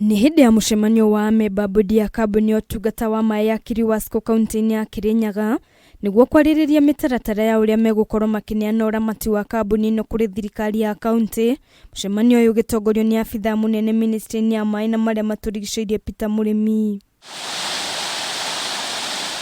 Nĩ hĩndĩ ya mũcemanio wa amemba bodi ya kambuni ya ũtungata wa maĩ ya Kiriwasco kaunti-inĩ ya Kirinyaga nĩguo kwarĩrĩria mĩtaratara ya ũrĩa megũkorwo makĩneana ũramati wa kambuni ĩno kũrĩ thirikari ya kaunti. Mũcemanio ũyũ ũgĩtongorio nĩ abithaa mũnene ministry-inĩ ya maĩ na marĩa matũrigicĩirie Peter Mũrĩmi.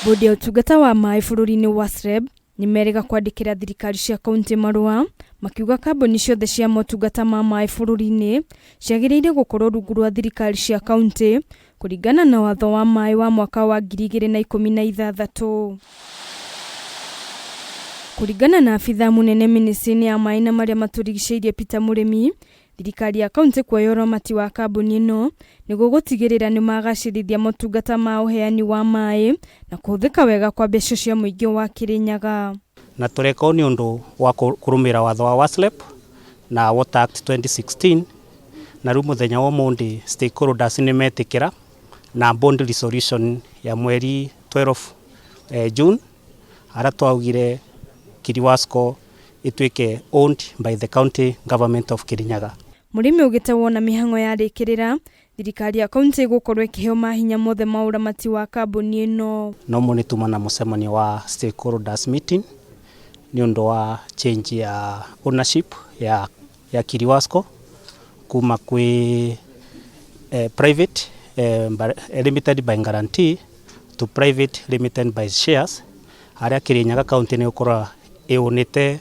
Bodi ya ũtungata wa maĩ bũrũri-inĩ WASREB nĩ merĩga kwandĩkĩra thirikari cia kaunti marũa makiuga kambuni ciothe cia motungata ma maĩ bũrũri-inĩ ciagĩrĩire gũkorwo rungu rwa thirikari cia kaunti kũringana na watho wa maĩ wa mwaka wa 2016. Kũringana na abithaa mũnene ministry-inĩ ya maĩ na marĩa matũrigicĩirie Peter Mũrĩmi, Thirikari ya kauntĩ kuoya ũramati wa kambuni ĩno nĩguo gũtigĩrĩra nĩ magacĩrithia motungata ma ũheani wa maĩ na kũhũthĩka wega kwa mbeca cia mũingĩ wa Kĩrĩnyaga. Na tũreka ũũ nĩ ũndũ wa kũrũmĩrĩra watho wa WASREB na Water Act 2016, na rĩu mũthenya wa ũmũthĩ stakeholders nĩ metĩkĩra na board resolution ya mweri 12 June harĩa twaugire Kiriwasco ĩtuĩke owned by the county government of Kirinyaga. Mũrĩmi augĩte wona mĩhang'o yarĩkĩrĩra, thirikari ya kauntĩ ĩgũkorwo ĩkĩheo mahinya mothe ma ũramati wa kambuni ĩno. No nĩ tuma na mũcemanio wa stakeholders meeting nĩ ũndũ wa change ya ownership ya Kiriwasco kuma kwĩ private limited by guarantee to private limited by shares, harĩa Kirinyaga county nĩ gũkorwo ĩũnĩte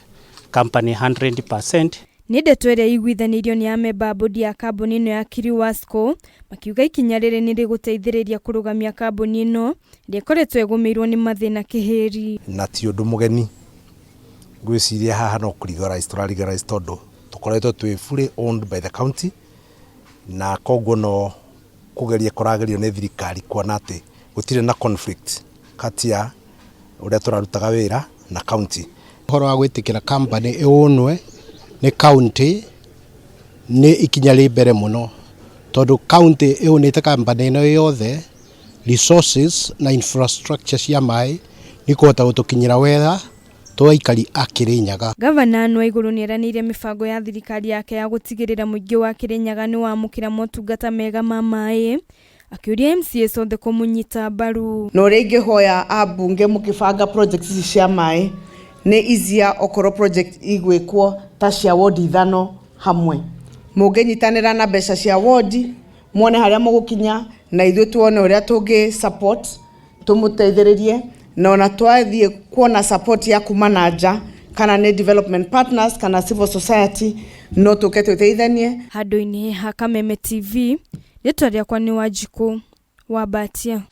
company 100%. Nĩ ndeto ĩrĩa iguithanĩirio nĩ amemba a bodi ya kambuni ĩno ya Kiriwasco makiuga ikinya rĩrĩ nĩ rĩgũteithĩrĩria kũrũgamia kambuni ĩno ĩrĩa ĩkoretwo ĩgũmĩirwo nĩ mathĩna kĩhĩri. Na ti ũndũ mũgeni, ngwĩciria haha no kũ legalize tũra legalize tondũ tũkoretwo twĩ fully owned by the county, na koguo no kũgeria kũragerio nĩ thirikari kuona atĩ gũtirĩ na conflict kati ya ũrĩa tũrarutaga wĩra na county. Ũhoro wa gwĩtĩkĩra company ĩũnwe nĩ county nĩ ikinya rĩ mbere mũno, tondũ county ĩũnĩte company ĩno yothe, resources na infrastructure cia maĩ nĩ kũhota gũtũkinyĩra wega twa aikari a Kĩrĩnyaga. Gavana Anne Waiguru nĩeranĩire mĩbango ya thirikari yake ya gũtigĩrĩra mũingĩ wa Kĩrĩnyaga nĩ wamũkĩra motungata mega ma maĩ, akĩũria MCAs othe kũmũnyita mbaru. Na ũrĩa ingĩhoya ambunge mũkĩbanga project ici cia maĩ nĩ easier okorwo project igwĩkwo ta cia ward 5 hamwe, mũngĩnyitanĩra na mbeca cia ward muone harĩa mũgũkinya, na ithuĩ tuone ũrĩa tũngĩ support tũmũteithĩrĩrie, na ona twathiĩ kuona support ya kuma na nja, kana nĩ development partners kana civil society, no tũke twĩteithanie. Handũ-inĩ ha Kameme TV, rĩtwa rĩakwa nĩ Wanjikũ wa Mbatia.